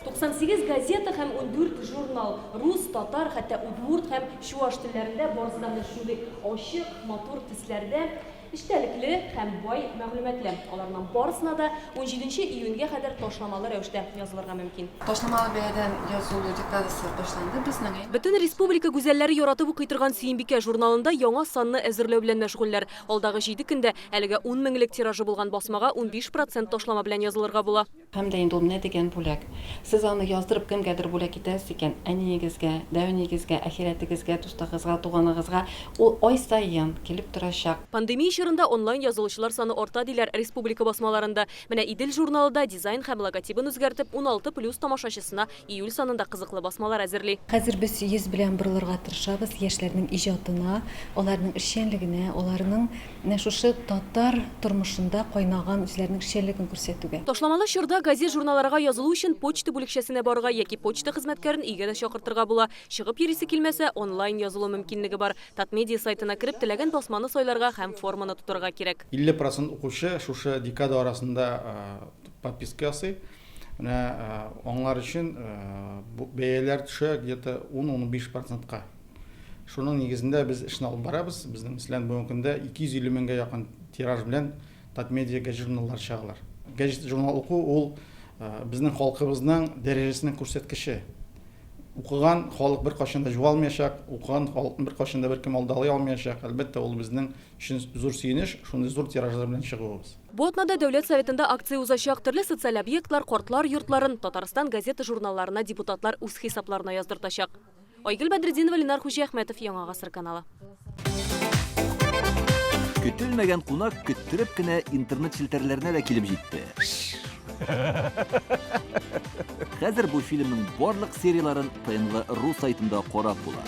98 газета һәм 14 журнал, рус, татар, хәтта удмурт һәм чуаш телләрендә, барысы да менә шундый ачык, матур төсләрдә, эчтәлекле һәм бай мәгълүматлы. Аларның барысына да унҗиденче июньгә кадәр ташламалы рәвештә язылырга мөмкин. Ташламалы бәядән язылу декадасы башланды безнең. Бөтен республика гүзәлләре яратып укый торган Сөембикә журналында яңа санны әзерләү белән мәшгульләр. Алдагы җиде көндә әлегә ун меңлек тиражы булган басмага 15 процент ташлама белән язылырга була. Һәм дә инде ул менә дигән бүләк. Сез аны яздырып кемгәдер бүләк итәсез икән, әниегезгә, дәү әниегезгә, әхирәтегезгә, дустыгызга, туганыгызга, ул ай саен килеп торачак. Пандемия чорында онлайн язылучылар саны арта, диләр республика басмаларында. Менә Идел журналы да дизайн һәм логотибын үзгәртеп, 16 плюс тамашачысына июль санында кызыклы басмалар әзерли. Хәзер без йөз белән борылырга тырышабыз яшьләрнең иҗатына, аларның эшчәнлегенә, аларның Менә шушы татар тормышында кайнаган үзләренең эшчәнлеген күрсәтүгә. Ташламалы чорда газет-журналларга язылу өчен почта бүлекчәсенә барырга яки почта хезмәткәрен өйгә дә чакыртырга була. Чыгып йөрисе килмәсә, онлайн язылу мөмкинлеге бар. Татмедиа сайтына кереп, теләгән басманы сайларга һәм форманы тутырырга кирәк. 50 процент укучы шушы декада арасында подписка ясый. Менә аңлар өчен бу бәяләр төшә где-то ун-унбиш процентка. Шуның нигезендә без эшне алып барабыз. Безнең, мәсәлән, бүгенге көндә 250 меңгә якын тираж белән Татмедиа газет-журналлары чыгалар. Газет-журнал уку ул безнең халкыбызның дәрәҗәсенең күрсәткече. Укыган халык беркайчан да югалмаячак, укыган халыкны беркайчан да беркем алдалый алмаячак. Әлбәттә, ул безнең өчен зур сөенеч, шундый зур тиражлар белән чыгуыбыз. Бу атнада Дәүләт Советында акция узачак. Төрле социаль объектлар, картлар йортларын, Татарстан газета-журналларына депутатлар үз хисапларына яздыртачак. Айгөл Бәдретдинова, Ленар Хуҗиәхмәтов, Яңа Гасыр каналы. Көтелмәгән кунак көттереп кенә интернет челтәрләренә дә килеп җитте. Хәзер бу фильмның барлык серияләрен ТНВ ру сайтында карап була.